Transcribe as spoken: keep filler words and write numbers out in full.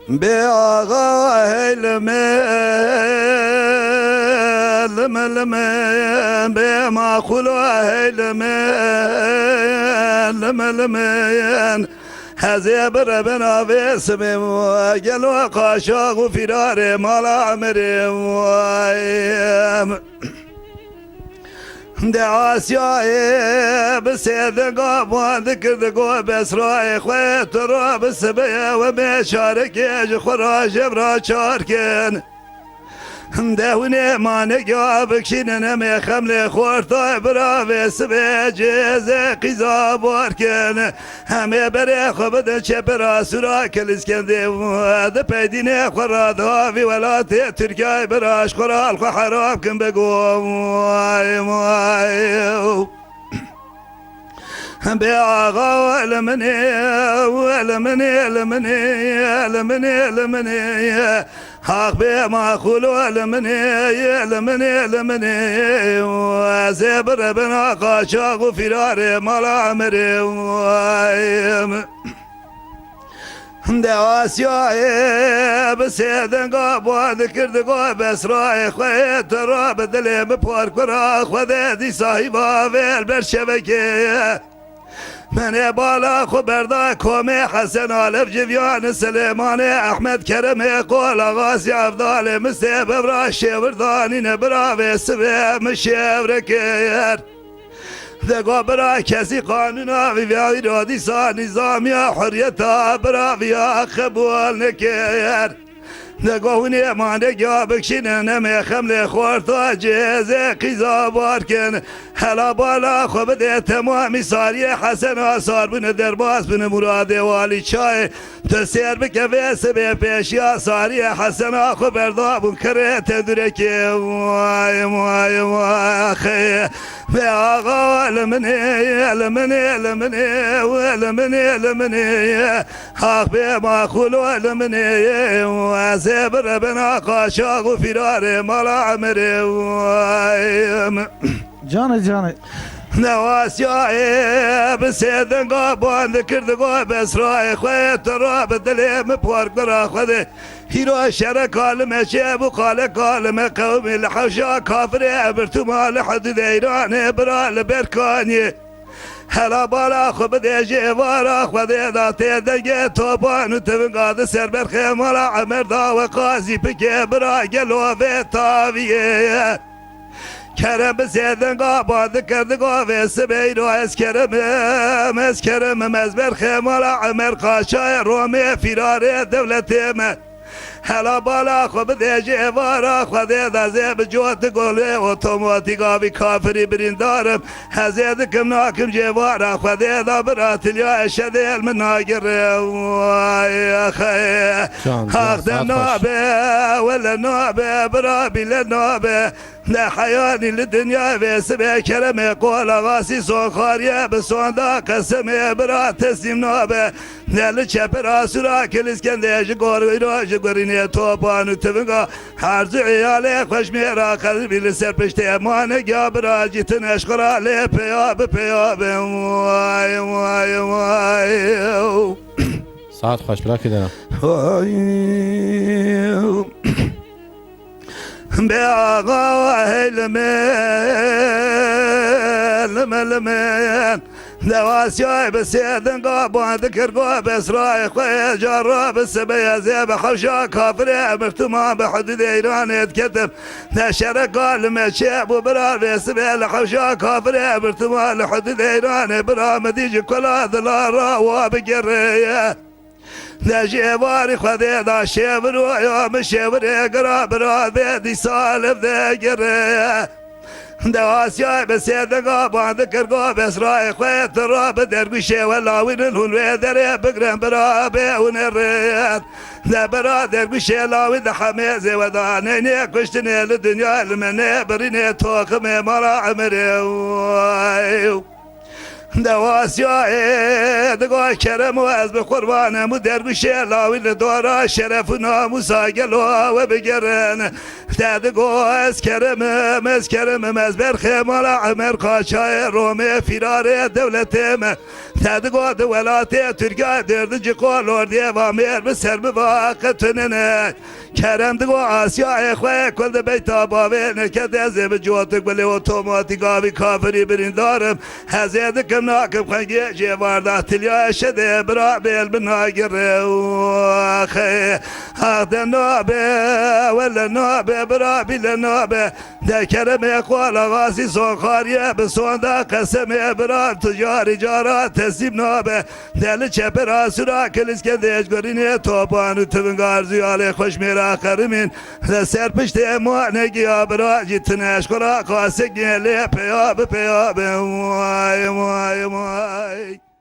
Bê axa hey li min, li min, li min, bê maxûlo hey li min, li min, li min. Hezê bi rebin avê simê wa, gelo qaşax û fîrarê mala emirê wa. Di Asyayê bi sê dinga wan dikir, digo Besrayê xwe tu ra bi sibê we bê şarekê ji xwe ra jev ra çar kin. De hûnê manegya bikşînin em ê xemlê xortay bira vê sibê cêzê qîza bar kin. Em ê berê xwe bidin çepira sûra Kilîskendê û di peydînê xwe re di havî welatê Tirkiyeyê bira ji xwe re li xwe heram kin bego. Way, way. Bê axa we li min ê, we li min ê, li min ê, li min ê, li min ê. Haq bê maxûlo li min ê, li min ê, li min ê. Ez ê bi rebina qaçax û fîrarê mala emirê. Way. Di Asyayê bi sê denga wan dikir, digo Besrayê xwe yê tu ra bi dilê min por kura xwe de dîsa hîva vêr ber şevekê ye. Min ê bala xwe berda komê Hesen Alef Civyan Silêmanê Ehmed Keremê Qol Axasî Evdalê min sê bevra şêvir danîne bira vê sibê min şêvrekê yer. Dego bira kesî qanûna vî vî îro dîsa nîzamiya huriyeta bira viya qebûl neker. Dego hûn ê manegya bikşînin em ê xemlê xorta cêzê qîza bar kin. Hela bala xwe bide temamî sariyê Hesena sar bûne derbas bûne muradê walî çayê. Tu sêr bike vê sibê pêşiya sariyê Hesena xwe berdabûn kerê tendurekê. Way, way, way, axê. Vê axa li min ê, li min ê, li min ê, li min ê, li min ê. Ax bê maxûlo li min ê, ez ê bi rebena qaçax û fîrarê mala emirê. Way. Canê, canê. Newasiyayê bi sê denga ban dikir, digo Besrayê xwe tu ra bi dilê min park bira xwe de. Hîro şereka li me çêbû, qale ka li me qewimî li hewşa kafirê, birtûma li hidûdê Îranê bira li Berkaniyê. Hela bala xwe bidê ji êvara xwe dê da tê dengê topan û tivinga di ser berxê mala Emer da we qazî bike bira gelo vê taviyê ye. Kerem bi sê denga ba dikir digo vê sibeyro ez Kerem im, ez Kerem im, ez berxê mala Emer qaçayê Romê fîrarê dewletê me. Hela bala xwe bidê ji êvara xwe dê da zê bi cot golê otomatîka vî kafirî birîndar im. Ez ê dikim nakim ji êvara xwe dê da bira tilya eşedê el min nagirê. Way axê. Can, can, Haq de saet xweş. Nabe, wele nabe, bira bîle nabe. Ne heyanî li dinya vê sibê keremê qola vasî son xariye bi sonda qesemê bira teslîm nabe. Ne li çepir asura Kilîskendê ji gor îro ji gurînê topan û tivinga herz û îyalê xweş mêra qelbî li ser piştê manegya bira cîtin eşqira lê peya bi peya bin. Way, way, way. Saet xweş, bira kidena. Way. Bê axa hey li min, li min, li min. Dewasiyay bi sê dinga ban dikir go Besrayê xwe yê cara bi sibeyê zê bi hewşa kafirê mirtuma bi hududê Îranê diketim. Ne şereka li me çêbû bira vê sibê li hewşa kafirê mirtuma li hududê Îranê bira min dî ji kula dila ra wa bigerê. De ji êvarî Xwedê da şêvir û ya min şêvirê gira bira vê dîsa li vê girê. De Asyayê bi sê dinga ban dikir go Besrayê xwe tu ra bi dergûşê we lawînin hûn wê derê bigrin bira bê hûn ê rêt. De bira dergûşê lawî di hemê zê we da neynê kuştinê li dinya li me nê birînê toximê mala emirê. Dewasiyayê digo Kerem û ez bi qurbanem û dergûşê lawî li dora şeref û namûsa gelo we bigerin. Te digo ez Kerem im, ez Kerem im, ez berxê mala Emer Qaçayê Romê fîrarê dewletê me. Te digot di welatê Tirkiye derdin ji qol ordiyê va mêr bi ser bi va qetunine. Kerem digo Asyayê xwe kul di beyta bavê neke dezê bi cotik bilê otomatik avî kafirî birîndarim. Ez ê dikim nakim xwengê jê varda tilya şedê bira bêl bi nagire. Axê, ax de nabe, wele nabe, bira bîle nabe. De keremê xwe la xasî son xariye bi sonda qesemê bira tu carî cara teslîm nabe. De li çepera sura kiliskendê ji gorînê topan û tivingar zuyalê xweşmêra xerimîn. Li ser piştê manekî ya bira jî tine ji xwe ra qasekê lê peya bi peya be. Way, way, way.